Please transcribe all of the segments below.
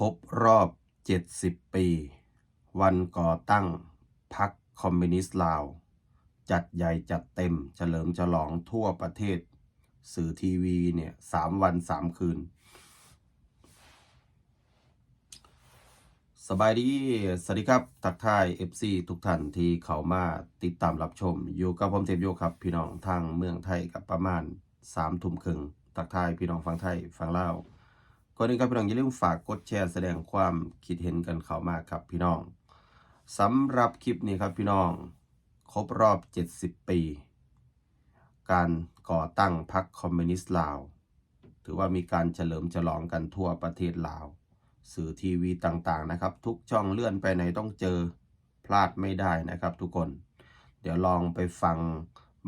ຄົບຮອບເຈັດສິບປີ ວັນກໍ່ຕັ້ງພັກຄອມມິວນິສລາວ ຈັດໃຫຍ່ຈັດເຕັມ ສະເຫຼີມສະຫຼອງທົ່ວປະເທດ ສື່ທີວີເນຍ ສາມວັນສາມຄືນ. ສະບາຍດີ ສະຫວັດດີຄັບ ທັກທາຍເອັຟຊີທຸກທ່ານທີ່ເຂົ້າມາຕິດຕາມຮັບຊົມ ຢູ່ກັບຜົມເທບໂຍຄັບ ພີ່ນ້ອງທາງເມືອງໄທ ກໍປະມານສາມທຸ່ມເຄິ່ງ ທັກທາຍພີ່ນ້ອງຝັ່ງໄທຝັ່ງລາວ. ກ່ອນອື່ນຄັບ ພີ່ນ້ອງຢ່າລືມຝາກກົດແຊ ສະແດງຄວາມຄິດເຫັນກັນເຂົ້າມາຄັບພີ່ນ້ອງ. ສຳລັບຄລິບນີ້ຄັບພີ່ນ້ອງ ຄົບຮອບເຈັດສິບປີ ການກໍ່ຕັ້ງພັກຄອມມິວນິສລາວ ຖືວ່າມີການສະເຫຼີມສະຫຼອງກັນທົ່ວປະເທດລາວ ສື່ທີວີຕ່າງໆ ນະຄັບ ທຸກຊ່ອງເລື່ອນໄປໃນຕ້ອງເຈີ ພລາດໄມ່ໄດ້ນະຄັບທຸກຄົນ. ດຽວລອງໄປຟັງ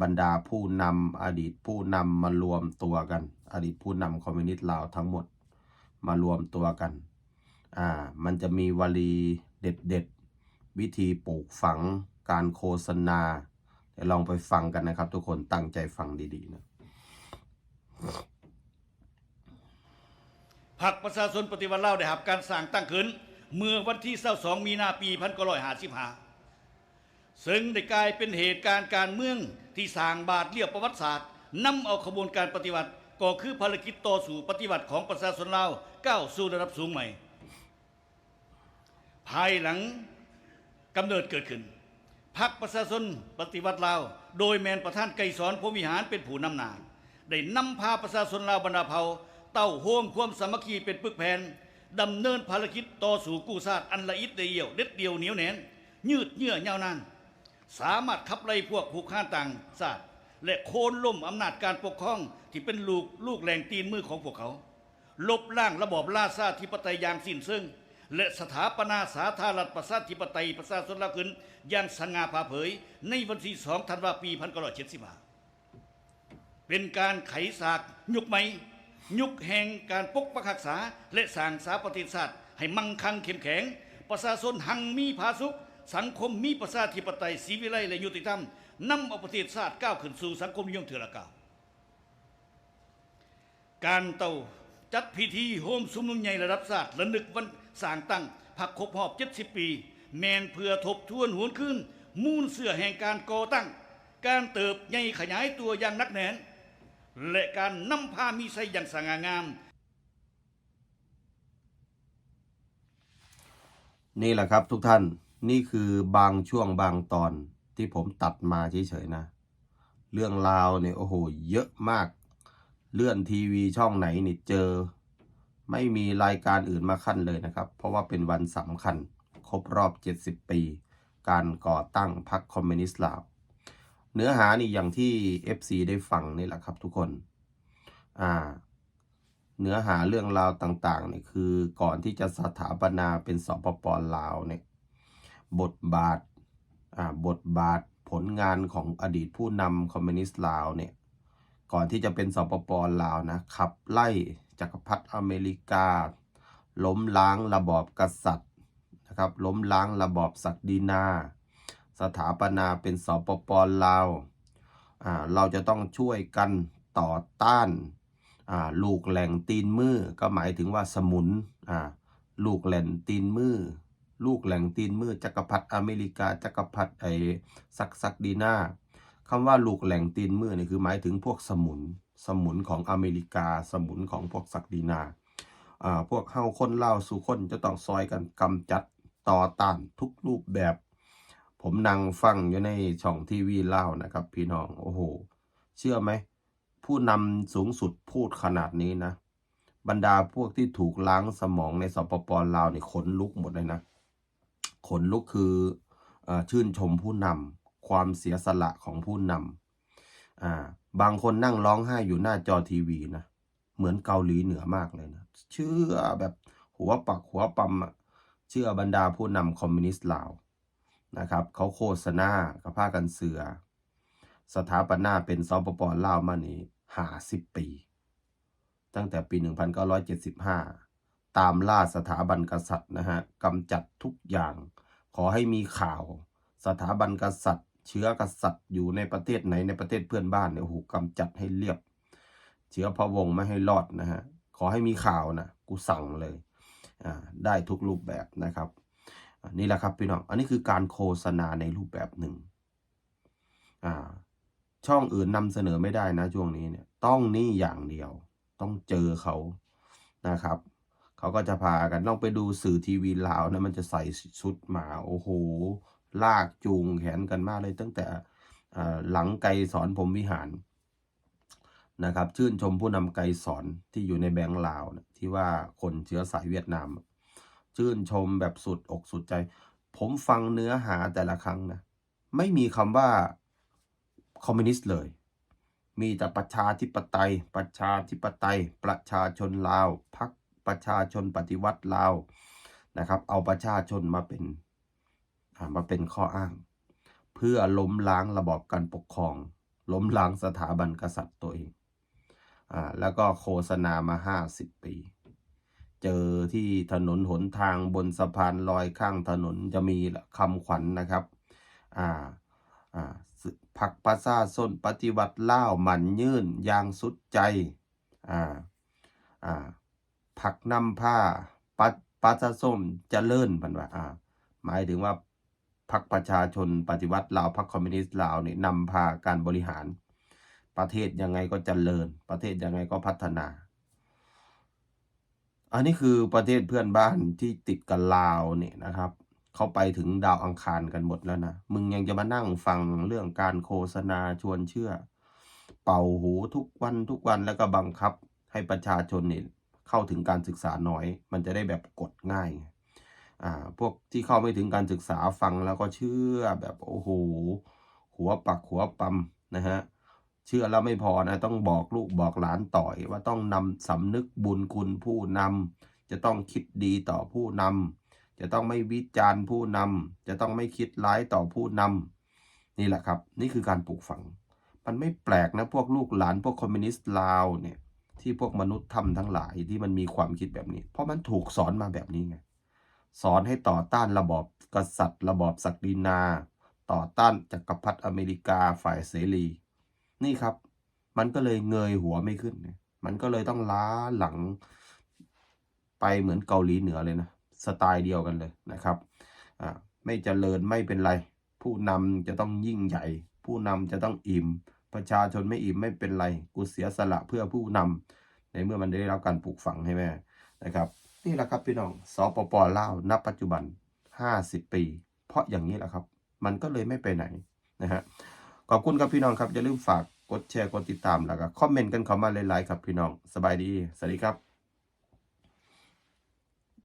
ບັນດາຜູ້ນຳ ອະດີດຜູ້ນຳມາລວມຕົວກັນ ອະດີດຜູ້ນຳຄອມມິວນິສລາວທັງໝົດມາລວມຕົວກັນ. ອາ ມັນຈະມີວະລີເດັດໆ ວິທີປູກຝັງ ການໂຄສະນາ ດຽວລອງໄປຟັງກັນນະຄັບທຸກຄົນ ຕັ້ງໃຈຟັງດີໆ ນະ. ພັກປະຊາຊົນປະຕິວັດລາວ ໄດ້ຮັບການສ້າງຕັ້ງຂຶ້ນເມື່ອວັນທີຊາວສອງ ມີນາ ປີພັນເກົ້າຮ້ອຍຫ້າສິບຫ້າ ເຊິ່ງໄດ້ກາຍເປັນເຫດການການເມືອງທີ່ສ້າງບາດລ້ຽວປະຫວັດສາດ, ນຳເອົາຂະບວນການປະຕິວັດ ກໍຄືພາລະກິດຕໍ່ສູ້ປະຕິວັດຂອງປະຊາຊົນລາວ ກ້າວສູ່ລະດັບສູງໃໝ່. ພາຍຫຼັງກຳເນີດເກີດຂຶ້ນ, ພັກປະຊາຊົນປະຕິວັດລາວ ໂດຍແມ່ນປະທານໄກສອນ ພົມວິຫານ ເປັນຜູ້ນຳໜ້າ ໄດ້ນຳພາປະຊາຊົນລາວບັນດາເຜົ່າ ເຕົ້າໂຮມຄວາມສາມັກຄີເປັນປຶກແຜ່ນ, ດຳເນີນພາລະກິດຕໍ່ສູ້ກູ້ຊາດອັນລະອິດລະອ້ຽວ ເດັດດ່ຽວໜຽວແໜ້ນ, ຍືດເຍື້ອຍາວນານ, ສາມາດຂັບໄລ່ພວກຮຸກຮານຕ່າງຊາດ ແລະ ໂຄ່ນລົ້ມອຳນາດການປົກຄອງທີ່ເປັນລູກ ລູກແຫຼ່ງຕີນມືຂອງພວກເຂົາ. ລົບລ້າງລະບອບລາຊາທິປະໄຕຢ່າງສິ້ນເຊີງ ແລະ ສະຖາປະນາສາທາລະນະລັດປະຊາທິປະໄຕປະຊາຊົນລາວຂຶ້ນຢ່າງສະຫງ່າຜ່າເຜີຍ ໃນວັນທີສອງ ທັນວາ ປີພັນເກົ້າຮ້ອຍເຈັດສິບຫ້າ ເປັນການໄຂສາກຍຸກໃໝ່, ຍຸກແຫ່ງການປົກປັກຮັກສາ ແລະ ສ້າງສາປະເທດຊາດໃຫ້ມັ່ງຄັ່ງເຂັ້ມແຂງ, ປະຊາຊົນຮັ່ງມີຜາສຸກ, ສັງຄົມມີປະຊາທິປະໄຕ, ສີວິໄລ ແລະ ຍຸຕິທຳ, ນຳເອົາປະເທດຊາດກ້າວຂຶ້ນສູ່ສັງຄົມນິຍົມເທື່ອລະກ້າວ. ການເຕົ້າ ຈັດພິທີໂຮມຊຸມນຸມໃຫຍ່ລະດັບຊາດ ລະນຶກວັນສ້າງຕັ້ງພັກຄົບຮອບເຈັດສິບປີ ແມ່ນເພື່ອທົບທວນຫວນຄືນມູນເຊື້ອແຫ່ງການກໍ່ຕັ້ງ, ການເຕີບໃຫຍ່ຂະຫຍາຍຕົວຢ່າງໜັກແໜ້ນ ແລະ ການນຳພາມີໄຊຢ່າງສະຫງ່າງາມ. ນີ້ແຫຼະຄັບທຸກທ່ານ, ນີ້ຄືບາງຊ່ວງບາງຕອນທີ່ຜົມຕັດມາເສີຍໆ ນະ. ເລື່ອງລາວນີ້ ໂອ້ໂຫ ເຍີະມາກ, ເລື່ອນທີວີຊ່ອງໄຫນນີ້ເຈີ, ໄມ່ມີລາຍການອື່ນມາຂັ້ນເລີຍນະຄັບ ເພາະວ່າເປັນວັນສຳຄັນ ຄົບຮອບເຈັດສິບປີ ການກໍ່ຕັ້ງພັກຄອມມິວນິສລາວ. ເນື້ອຫານີ້ຢ່າງທີ່ເອັຟຊີໄດ້ຟັງນີ້ແຫຼະຄັບທຸກຄົນ. ອາ ເນື້ອຫາເລື່ອງລາວຕ່າງໆ ນີ້ ຄືກ່ອນທີ່ຈະສະຖາປະນາເປັນ ສປປ ລາວ ນີ້ ບົດບາດ ອາ ບົດບາດຜົນງານຂອງອະດີດຜູ້ນຳຄອມມິວນິສລາວ ນີ້ ກ່ອນທີ່ຈະເປັນ ສປປ ລາວ ນະ ຂັບໄລ່ຈັກກະພັດອາເມລິກາ, ລົ້ມລ້າງລະບອບກະສັດນະຄັບ, ລົ້ມລ້າງລະບອບສັກດີນາ, ສະຖາປະນາເປັນ ສປປ ລາວ. ອາ ເຮົາຈະຕ້ອງຊ່ວຍກັນຕໍ່ຕ້ານ ອາ ລູກແຫຼງຕີນມື ກໍໝາຍເຖິງວ່າສະໝຸນ ອາ ລູກແຫຼງຕີນມື ລູກແຫຼງຕີນມືຈັກກະພັດອາເມລິກາ ຈັກກະພັດໄອ້ສັກ ສັກດີນາ. ຄຳວ່າລູກແຫຼງຕີນມືນີ້ ຄືໝາຍເຖິງພວກສະໝຸນ ສະໝຸນຂອງອາເມລິກາ ສະໝຸນຂອງພວກສັກດີນາ. ອາ ພວກເຮົາຄົນລາວສູ່ຄົນຈະຕ້ອງຊ່ອຍກັນກຳຈັດ ຕໍ່ຕ້ານທຸກຮູບແບບ. ຜົມນັ່ງຟັງຢູ່ໃນຊ່ອງທີວີລາວນະຄັບພີ່ນ້ອງ ໂອ້ໂຫ ເຊື່ອໄໝ? ຜູ້ນຳສູງສຸດພູດຂະໜາດນີ້ນະ, ບັນດາພວກທີ່ຖືກລ້າງສະໝອງໃນ ສປປ ລາວ ນີ້ ຂົນລຸກໝົດເລີຍນະ. ຂົນລຸກ ຄື ເອີ ຊື່ນຊົມຜູ້ນຳ, ຄວາມເສຍສະຫຼະຂອງຜູ້ນຳ. ອາ ບາງຄົນນັ່ງຮ້ອງໄຫ້ຢູ່ໜ້າຈໍທີວີນະ, ເໝືອນເກົາຫຼີເໜືອມາກເລີຍນະ. ເຊື່ອແບບຫົວປັກຫົວປຳອະ, ເຊື່ອບັນດາຜູ້ນຳຄອມມິວນິສລາວນະຄັບ. ເຂົາໂຄສະນາ ກໍພາກັນເຊື່ອ. ສະຖາປະນາເປັນ ສປປ ລາວ ມານີ້ຫ້າສິບປີ, ຕັ້ງແຕ່ປີໜຶ່ງພັນເກົ້າຮ້ອຍເຈັດສິບຫ້າ ຕາມລ່າສະຖາບັນກະສັດນະຮະ, ກຳຈັດທຸກຢ່າງ, ຂໍໃຫ້ມີຂ່າວ ສະຖາບັນກະສັດ, ເຊື້ອກະສັດຢູ່ໃນປະເທດໃດ ໃນປະເທດເພື່ອນບ້ານນີ້ ໂອ້ໂຫ ກຳຈັດໃຫ້ລຽບ, ເຊື້ອພະວົງບໍ່ໃຫ້ລອດນະຮະ, ຂໍໃຫ້ມີຂ່າວນະ ກູສັ່ງເລີຍ. อ่า ได้ทุกรูปแบบนะครับ อ่า นี่แหละครับพี่น้อง อันนี้คือการโฆษณาในรูปแบบหนึ่ง อ่า ช่องอื่นนำเสนอไม่ได้นะช่วงนี้เนี่ย ต้องนี่อย่างเดียว ต้องเจอเขานะครับ เขาก็จะพากัน ลองไปดูสื่อทีวีลาวนะ มันจะใส่ชุดมา โอ้โห ลากจูงแขนกันมาเลย ตั้งแต่ เอ่อ หลังไกรสอนพรหมวิหารนะครับ ชื่นชมผู้นำไกรสอนที่อยู่ในแบงก์ลาวนะ ที่ว่าคนเชื้อสายเวียดนาม ชื่นชมแบบสุดอกสุดใจ ผมฟังเนื้อหาแต่ละครั้งนะ ไม่มีคำว่าคอมมิวนิสต์เลย มีแต่ประชาธิปไตย ประชาธิปไตย ประชาชนลาว พรรคประชาชนปฏิวัติลาวนะครับ เอาประชาชนมาเป็น อ่า มาเป็นข้ออ้าง เพื่อล้มล้างระบอบการปกครอง ล้มล้างสถาบันกษัตริย์ตัวเอง อ่า แล้วก็โฆษณามาห้าสิบปี เจอที่ถนนหนทาง บนสะพานลอย ข้างถนนจะมีคำขวัญนะครับ อ่า อ่า พรรคประชาชนปฏิวัติลาว หมั่นยืนอย่างสุดใจ อ่า อ่า พรรคนำพา ปะ ประชาชนเจริญ เพิ่นว่า อ่า หมายถึงว่า พรรคประชาชนปฏิวัติลาว พรรคคอมมิวนิสต์ลาวนี่นำพาการบริหาร ประเทศยังไงก็เจริญ ประเทศยังไงก็พัฒนา อันนี้คือประเทศเพื่อนบ้านที่ติดกับลาวนี่นะครับ เขาไปถึงดาวอังคารกันหมดแล้วนะ มึงยังจะมานั่งฟังเรื่องการโฆษณาชวนเชื่อ เป่าหูทุกวันทุกวัน แล้วก็บังคับให้ประชาชนนี่เข้าถึงการศึกษาน้อย มันจะได้แบบกดง่ายไง อ่า พวกที่เข้าไม่ถึงการศึกษาฟังแล้วก็เชื่อแบบ โอ้โห หัวปักหัวปำนะฮะ เชื่อแล้วไม่พอนะ ต้องบอกลูกบอกหลานต่ออีกว่าต้องนำ สำนึกบุญคุณผู้นำ จะต้องคิดดีต่อผู้นำ จะต้องไม่วิจารณ์ผู้นำ จะต้องไม่คิดร้ายต่อผู้นำ นี่แหละครับ นี่คือการปลูกฝัง มันไม่แปลกนะ พวกลูกหลานพวกคอมมิวนิสต์ลาวเนี่ย ที่พวกมนุษย์ถ้ำทั้งหลายที่มันมีความคิดแบบนี้ เพราะมันถูกสอนมาแบบนี้ไง สอนให้ต่อต้านระบอบกษัตริย์ ระบอบศักดินา ต่อต้านจักรพรรดิอเมริกาฝ่ายเสรี นี่ครับ มันก็เลยเงยหัวไม่ขึ้นไง มันก็เลยต้องล้าหลังไปเหมือนเกาหลีเหนือเลยนะ สไตล์เดียวกันเลยนะครับ อ่า ไม่เจริญไม่เป็นไร ผู้นำจะต้องยิ่งใหญ่ ผู้นำจะต้องอิ่ม ประชาชนไม่อิ่มไม่เป็นไร กูเสียสละเพื่อผู้นำ ในเมื่อมันได้รับการปลูกฝังให้แม่นะครับ นี่แหละครับพี่น้อง สปป.ลาว ณ ปัจจุบัน ห้าสิบปี เพราะอย่างนี้แหละครับ มันก็เลยไม่ไปไหนนะฮะ ขอบคุณครับพี่น้องครับ อย่าลืมฝากกดแชร์ กดติดตาม แล้วก็คอมเมนต์กันเข้ามาหลายๆครับพี่น้อง สบายดี สวัสดีครับ